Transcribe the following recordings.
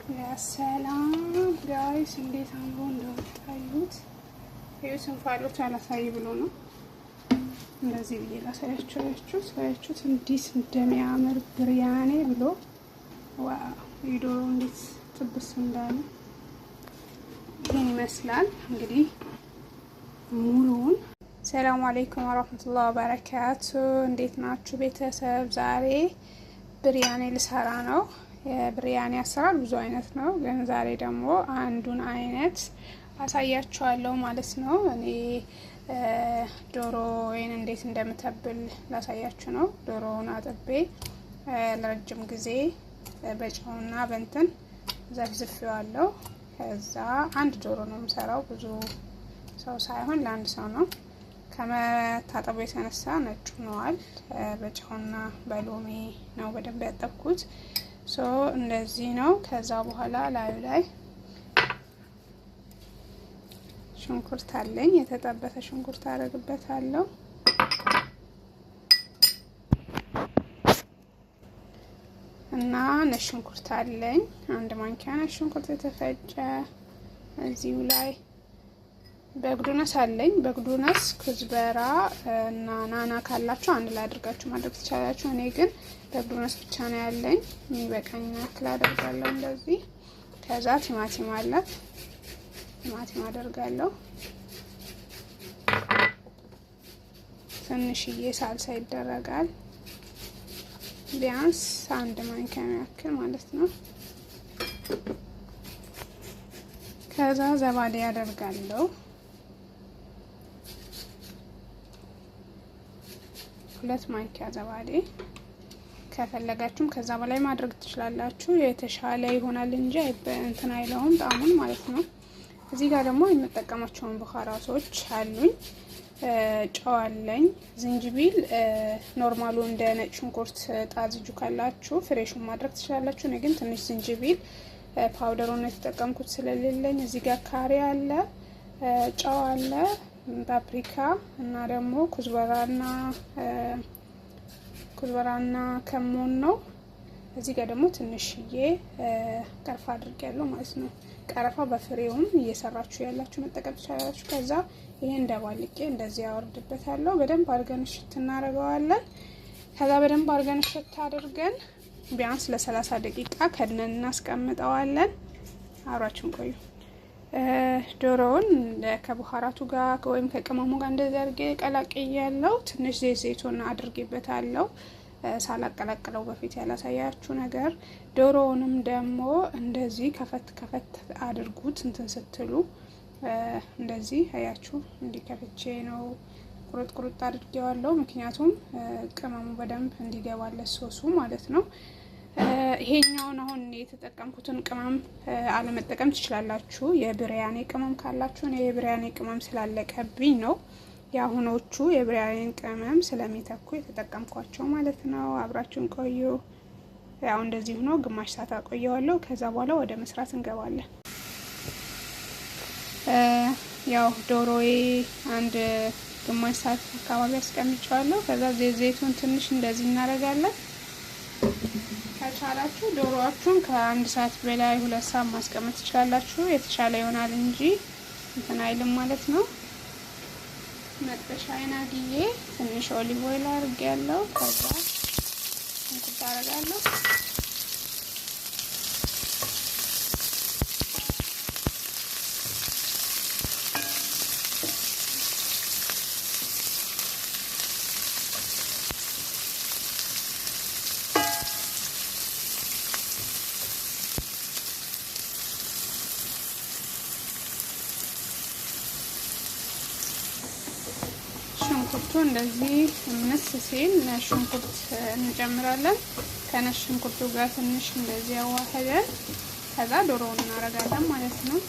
ሰላም guys፣ እንዴት አምሮ እንደወጣ እዩት። እዩት፣ እንፋሎት አላሳይ ብሎ ነው እንደዚህ ብዬ ላሳያችሁ። አያችሁት? አያችሁት እንዴት እንደሚያምር ብርያኔ ብሎ wow! የዶሮ እንዴት ጥብስ እንዳለ ይህን ይመስላል እንግዲህ ሙሉውን። ሰላም አለይኩም ወራህመቱላሂ ወበረካቱ። እንዴት ናችሁ ቤተሰብ? ዛሬ ብርያኔ ልሰራ ነው። የብርያኔ አሰራር ብዙ አይነት ነው፣ ግን ዛሬ ደግሞ አንዱን አይነት አሳያችኋለሁ ማለት ነው። እኔ ዶሮዬን እንዴት እንደምተብል ላሳያችሁ ነው። ዶሮውን አጥቤ ለረጅም ጊዜ በጨውና በእንትን ዘፍዝፌዋለሁ። ከዛ አንድ ዶሮ ነው የምሰራው፣ ብዙ ሰው ሳይሆን ለአንድ ሰው ነው። ከመታጠቡ የተነሳ ነጭ ሆነዋል። በጨውና በሎሚ ነው በደንብ ያጠብኩት። So እንደዚህ ነው። ከዛ በኋላ ላዩ ላይ ሽንኩርት አለኝ፣ የተጠበሰ ሽንኩርት አደርግበታለሁ። እና ነጭ ሽንኩርት አለኝ፣ አንድ ማንኪያ ነጭ ሽንኩርት የተፈጨ እዚሁ ላይ بقدونس አለኝ። بقدونس፣ كزبرة እና ናና ካላችሁ አንድ ላይ አድርጋችሁ ማድረግ ትችላላችሁ። እኔ ግን بقدونس ብቻ ነው ያለኝ፣ የሚበቃኝ ያክል አደርጋለሁ እንደዚህ። ከዛ ቲማቲም አለ፣ ቲማቲም አደርጋለሁ። ትንሽዬ ሳልሳ ይደረጋል፣ ቢያንስ አንድ ማንኪያ ያክል ማለት ነው። ከዛ ዘባዴ አደርጋለሁ። ሁለት ማንኪያ ዘባዴ ከፈለጋችሁም ከዛ በላይ ማድረግ ትችላላችሁ። የተሻለ ይሆናል እንጂ እንትን አይለውም ጣሙን ማለት ነው። እዚህ ጋር ደግሞ የምጠቀማቸውን بهارات ኦች አሉኝ። ጨው አለኝ፣ ዝንጅቢል normal ኡ እንደ ነጭ ሽንኩርት ጣዝጁ ካላችሁ fresh ኡን ማድረግ ትችላላችሁ። እኔ ግን ትንሽ ዝንጅቢል powder ኡን የተጠቀምኩት ስለሌለኝ። እዚህ ጋር ካሪ አለ፣ ጨው አለ፣ ፓፕሪካ እና ደግሞ كزبرة ና كزبرة ና ከሙን ነው። እዚህ ጋር ደግሞ ትንሽዬ ቀረፋ አድርጌያለሁ ማለት ነው። ቀረፋ በፍሬውም እየሰራችሁ ያላችሁ መጠቀም ትችላላችሁ። ከዛ ይሄን ደባልቄ እንደዚህ አወርድበታለሁ። በደንብ አድርገን እሽት እናደርገዋለን። ከዛ በደንብ አድርገን እሽት አድርገን ቢያንስ ለ30 ደቂቃ ከድነን እናስቀምጠዋለን። አብራችሁን ቆዩ። ዶሮውን ከ بهارات ኡ ጋር ወይም ከቅመሙ ጋር እንደዚህ አድርጌ ቀላቅያለሁ። ትንሽ زيت زيتون አድርጌበታለሁ። ሳላቀላቅለው በፊት ያላሳያችሁ ነገር። ዶሮውንም ደግሞ እንደዚህ ከፈት ከፈት አድርጉት እንትን ስትሉ እንደዚህ አያችሁ፣ እንዲህ ከፍቼ ነው ቁርጥ ቁርጥ አድርጌዋለሁ። ምክንያቱም ቅመሙ በደንብ እንዲገባለት ሶሱ ማለት ነው። ይሄኛውን አሁን የተጠቀምኩትን ቅመም አለመጠቀም ትችላላችሁ። የብሪያኔ ቅመም ካላችሁ፣ እኔ የብሪያኔ ቅመም ስላለቀብኝ ነው የአሁኖቹ የብሪያኔን ቅመም ስለሚተኩ የተጠቀምኳቸው ማለት ነው። አብራችሁን ቆዩ። ያው እንደዚህ ሆኖ ግማሽ ሰዓት አቆየዋለሁ። ከዛ በኋላ ወደ መስራት እንገባለን። ያው ዶሮዬ አንድ ግማሽ ሰዓት አካባቢ አስቀምጨዋለሁ። ከዛ ዘይቱን ትንሽ እንደዚህ እናደርጋለን። ከቻላችሁ ዶሮዋችሁን ከአንድ ሰዓት በላይ 2 ሰዓት ማስቀመጥ ትችላላችሁ። የተሻለ ይሆናል እንጂ እንትን አይልም ማለት ነው። መጥበሻዬን አግዬ ትንሽ olive oil አድርጌያለሁ። ከዛ ሽንኩርት አደርጋለሁ። ሽንኩርቱ እንደዚህ ምንስ ሲል ነጭ ሽንኩርት እንጨምራለን። ከነጭ ሽንኩርቱ ጋር ትንሽ እንደዚህ አዋህደን ከዛ ዶሮውን እናደርጋለን ማለት ነው።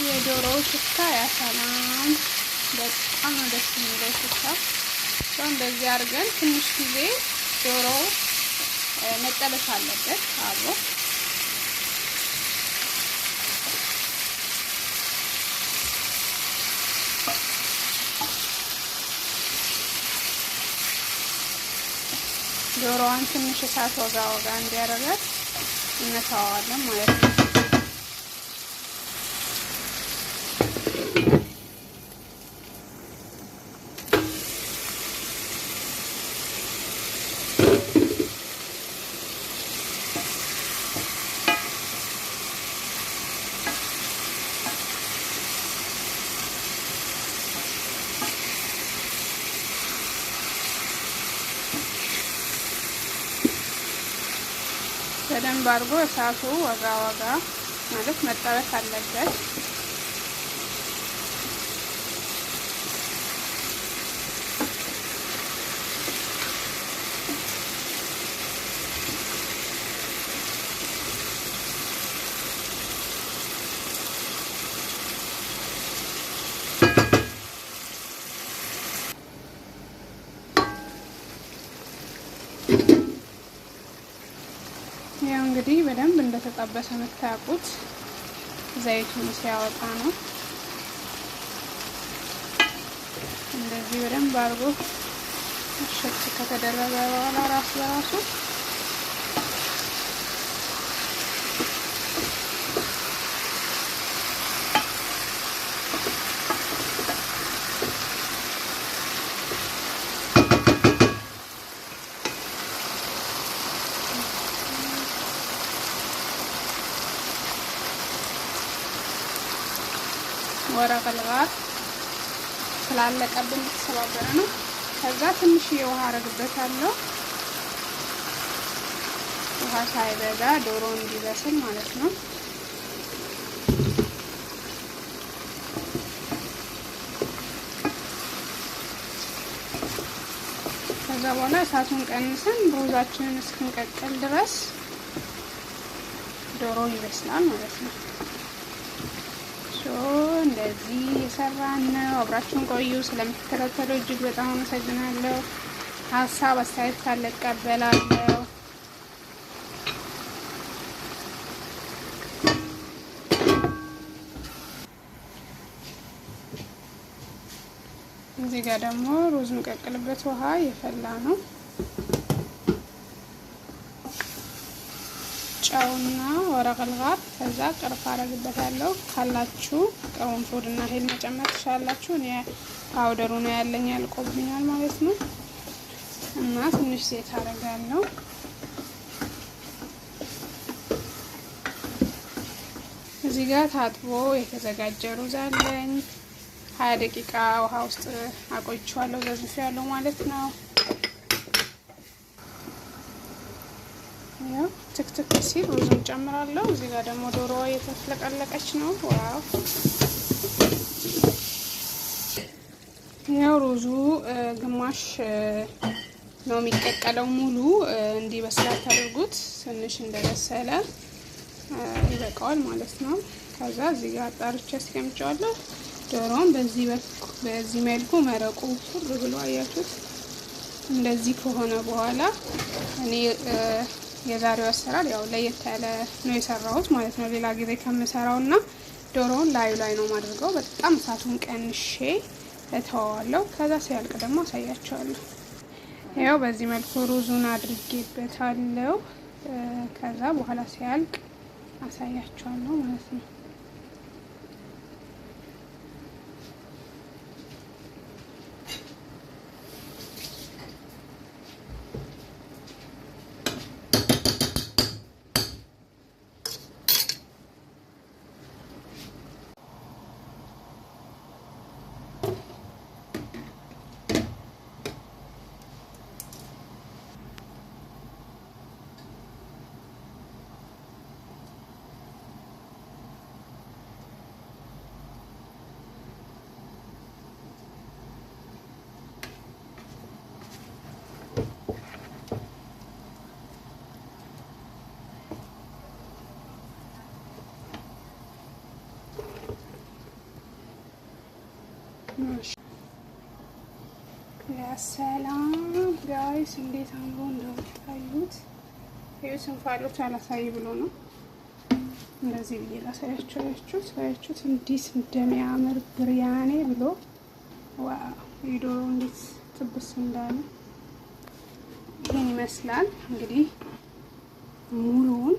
የዶሮው ሽታ ያሰላም፣ በጣም ነው ደስ የሚለው ሽታ። እንደዚህ አድርገን ትንሽ ጊዜ ዶሮው መጠበስ አለበት አብሮ። ዶሮዋን ትንሽ እሳት ወጋ ወጋ እንዲያደርጋት እንተዋዋለን ማለት ነው። በደንብ አድርጎ እሳቱ ወጋ ወጋ ማለት መጠበስ አለበት። ያው እንግዲህ በደንብ እንደተጠበሰ የምታውቁት ዘይቱን ሲያወጣ ነው። እንደዚህ በደንብ አድርጎ እሸት ከተደረገ በኋላ ራስ በራሱ ወረቅ ልጋር ስላለቀብን የተሰባበረ ነው። ከዛ ትንሽ የውሃ አረግበታለሁ። ውሃ ሳይበዛ ዶሮ እንዲበስል ማለት ነው። ከዛ በኋላ እሳቱን ቀንሰን ሩዛችንን እስክንቀቅል ድረስ ዶሮ ይበስላል ማለት ነው። እንደዚህ የሰራን ነው። አብራችሁን ቆዩ። ስለምትከታተሉ እጅግ በጣም አመሰግናለሁ። ሀሳብ አስተያየት ካለ እቀበላለሁ። እዚህ ጋር ደግሞ ሩዝ የምቀቅልበት ውሃ የፈላ ነው። ጨውና ورق الغار ከዛ ቀረፋ አረግበታለሁ። ካላችሁ ቅርንፉድና ሄል መጨመር ትችላላችሁ። እኔ powder ኡ ነው ያለኝ ያልቆብኛል ማለት ነው። እና ትንሽ ዘይት አረጋለሁ። እዚህ ጋር ታጥቦ የተዘጋጀ ሩዝ አለኝ። 20 ደቂቃ ውሃ ውስጥ አቆይቼዋለሁ፣ ዘዝፌዋለሁ ማለት ነው። ያው ትክትክ ሲል ሩዙን ጨምራለሁ። እዚህ ጋር ደግሞ ዶሮዋ የተፍለቀለቀች ነው። wow! ያው ሩዙ ግማሽ ነው የሚቀቀለው፣ ሙሉ እንዲበስል አታድርጉት። ትንሽ እንደበሰለ ይበቃዋል ማለት ነው። ከዛ እዚህ ጋር አጣርቼ አስቀምጨዋለሁ። ዶሮውን በዚህ መልኩ መረቁ ኩር ብሎ አያችሁት። እንደዚህ ከሆነ በኋላ እኔ የዛሬው አሰራር ያው ለየት ያለ ነው የሰራሁት ማለት ነው፣ ሌላ ጊዜ ከምሰራውና ዶሮውን ላዩ ላይ ነው ማድርገው። በጣም እሳቱን ቀንሼ እተወዋለሁ። ከዛ ሲያልቅ ደግሞ አሳያቸዋለሁ። ያው በዚህ መልኩ ሩዙን አድርጌበታለሁ። ከዛ በኋላ ሲያልቅ አሳያቸዋለሁ ማለት ነው። ሰላም guys፣ እንዴት አምሮ እንደወጣዩት። ይኸው እንፋሎት አላሳይ ብሎ ነው እንደዚህ ብዬ ላሳያችሁ። አያችሁት? አያችሁት እንዴት እንደሚያምር ብርያኔ ብሎ wow! የዶሮ እንዴት ጥብስ እንዳለ ይሄን ይመስላል እንግዲህ ሙሉውን።